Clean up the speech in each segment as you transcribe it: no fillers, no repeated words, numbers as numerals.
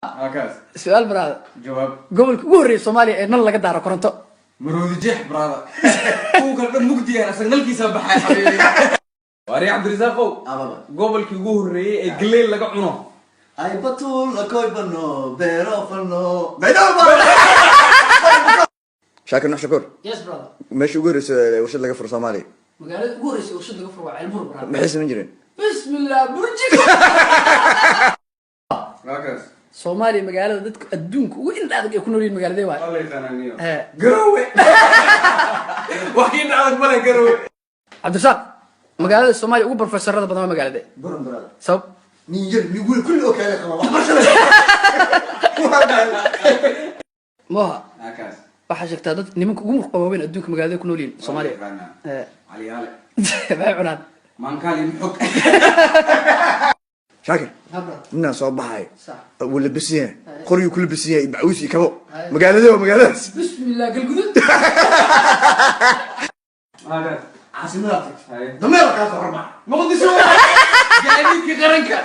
Halkaas. Su-aal, brother. Jawaab. Gobolka ugu horreeya Soomaaliya ee nal laga daaro koronto? Maroodi Jeex, brother. Kuwa kale dhan mugdiyan, asaga nalkiisa baxay, xabiibi. Waari Cabdirasaaqow. Ababa. Gobolkii ugu horreeyey ee galey laga cuno? Ay batul koy bano beero falno Baydhabo. Shaakir Nuux Shakuur. Yes, brother. Meesha ugu horreysa ee warshad laga furo Soomaaliya? Magaalada ugu horreysa warshad laga furo waa Ceelbuur, brother. Maxay samayn jireen? Bismillah, burjiko. Halkaas. Soomaaliya magaalada dadka adduunka ugu indha adag ay ku nool yihiin magaaladee waay? Waa la yaqaanaa. Ee. Garowe. Wax kii dhacdag male Garowe. Cabdirasaaq, magaalada Soomaaliya ugu profesorada badan waa magaaladee? Buran, brother. Sabab? Nin yar, nin weyn, kulli oo kale qaba waxbarashada. Moha. Halkaas. Waxaa sheegtaa dad nimanka ugu murqa waaweyn adduunka magaalada ku nool yihiin Soomaaliya? Yaqaanaa. Ee. Caliyaale. Maxay cunaan? Maankaal iyo muxog. Shaakir. Ha, brother. Ninaan soo baxay. Sax. Wuu labisan yahay, qoryuu ku labisan yahay, macawiis iyo kabo. Haye. Magaaladee waa magaaladaas? Bismillah, Galgudud. Halkaas. Caasimada. Haye. Dameer kaa soo horbax. Muqdisho, gaadiidka qaranka.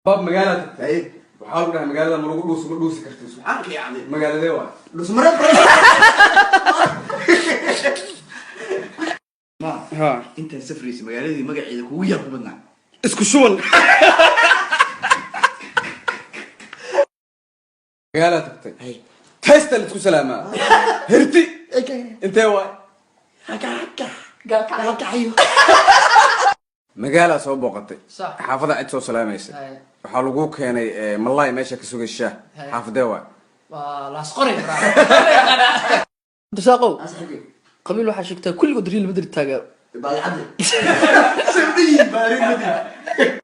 Baab magaala tagtay. Haye. Waxaa lagu dhahay magaalada ma lagu dhuuso, ma dhuusi karto. Subxaanka yacni. Magaaladee waay? Dhusmare. Ha. Intaan safraysa, magaaladii magaceeda kugu yaab ku badnaa? Isku shuban. Magaalaa tagtay. Haye. Testa la isku salaamaa. Herti intee waay? Magaalaa soo booqatay. Sax. Xaafada cid soo salaamaysa. Haye. Waxaa lagu keenay malaay meesha ka sugay shaah. Haye. Xaafadee waay? Waa Laasqoray. Cabdirasaaqow, qabiil waxaa sheegtaa kulligood Real Madrid taageero. Baadicadde. Sawdiyi baarin Madrid.